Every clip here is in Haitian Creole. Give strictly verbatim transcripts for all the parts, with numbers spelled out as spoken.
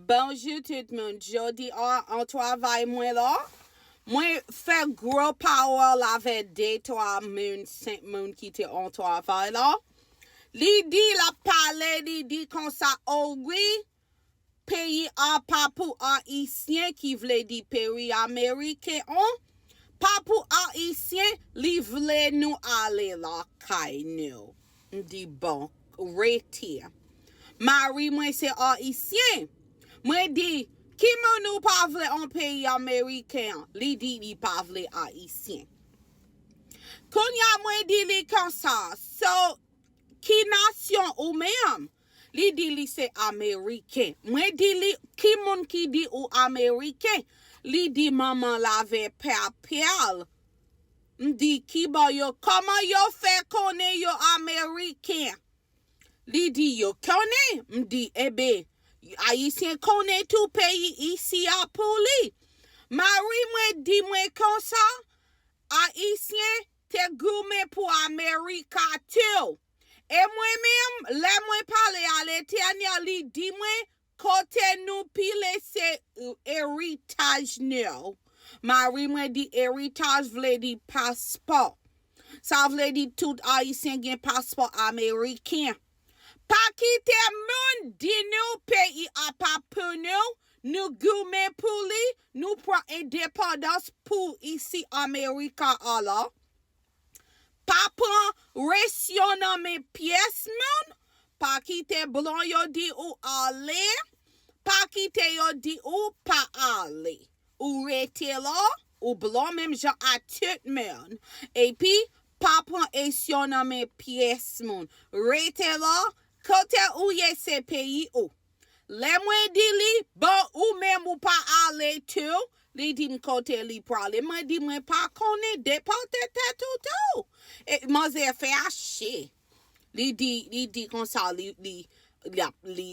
Bonjou tout moun. Jodi a, an travay mwen la, mwen fè gwo pawòl avè de twa moun, senk moun ki te an travay la. Li di, l ap pale, li di konsa, o wi, peyi a pa pou Ayisyen, ki vle di peyi Ameriken an, pa pou Ayisyen, li vle nou ale lakay nou. M di, bon, rete. Mari mwen se Ayisyen. Mwen di, ki moun ou pa vle an peyi Ameriken an? Li di li pa vle Ayisyen. Kounye a mwen di li konsa, so, ki nasyon ou menm? Li di li se Ameriken. Mwen di li, ki moun ki di ou Ameriken? Li di manman l avè pè pè l. M di, ki bò yo, kòman yo fè konnen yo Ameriken? Li di, yo konnen. M di, ebe, Ayisyen konnen tou peyi isi a pou li. Mari mwen di mwen konsa, Ayisyen te goumen pou Amerika tou. E mwen menm, lè mwen pale a Letènèl, li di mwen, kote nou pile se eritaj nou. Mari mwen di eritaj vle di paspò. Sa vle di tout Ayisyen gen paspò ameriken. Pa kite moun di nou peyi a pa pou nou, nou goumen pou li, nou pran endepandans pou isi Amerika a la. Pa pran resyon nan men pyès moun, pa kite blan yo di ou ale, pa kite yo di ou pa ale. Ou rete la, ou blan menm jan a tout moun. Epi, pa pran resyon nan men pyès moun. Rete la, kote ou ye se peyi ou. Lè mwen di li, bon, ou menm ou pa ale tou, li di m kote li prale. Mwen di, mwen pa konnen, depòte tèt ou tou. E manzè fè ache. Li di, li di konsa, li, li, li, ap- li,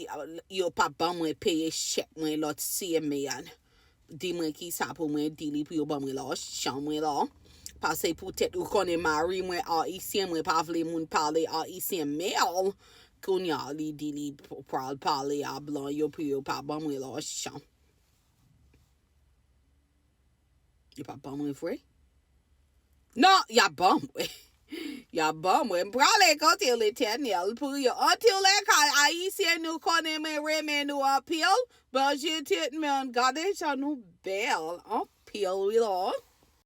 yo p ap ban mwen peye chèk mwen lòt semèn. Di mwen kisa pou mwen di li pou yo ban mwen lajan mwen la. Paske poutèt ou konnen mari mwen ayisyen, mwen pa vle moun pale ayisyen, men kounye a li di li p- pral pale a blan yo pou yo pa ban mwen lajan. Yo p ap ban mwen vre? Non, y ap ban mwen. Y ap ban mwen. M prale kote Letènèl pou yo. Antoulèka, Ayisyen, nou konnen mwen renmen nou anpil. Bonjou tout moun. Gade jan nou bèl anpil, wi la.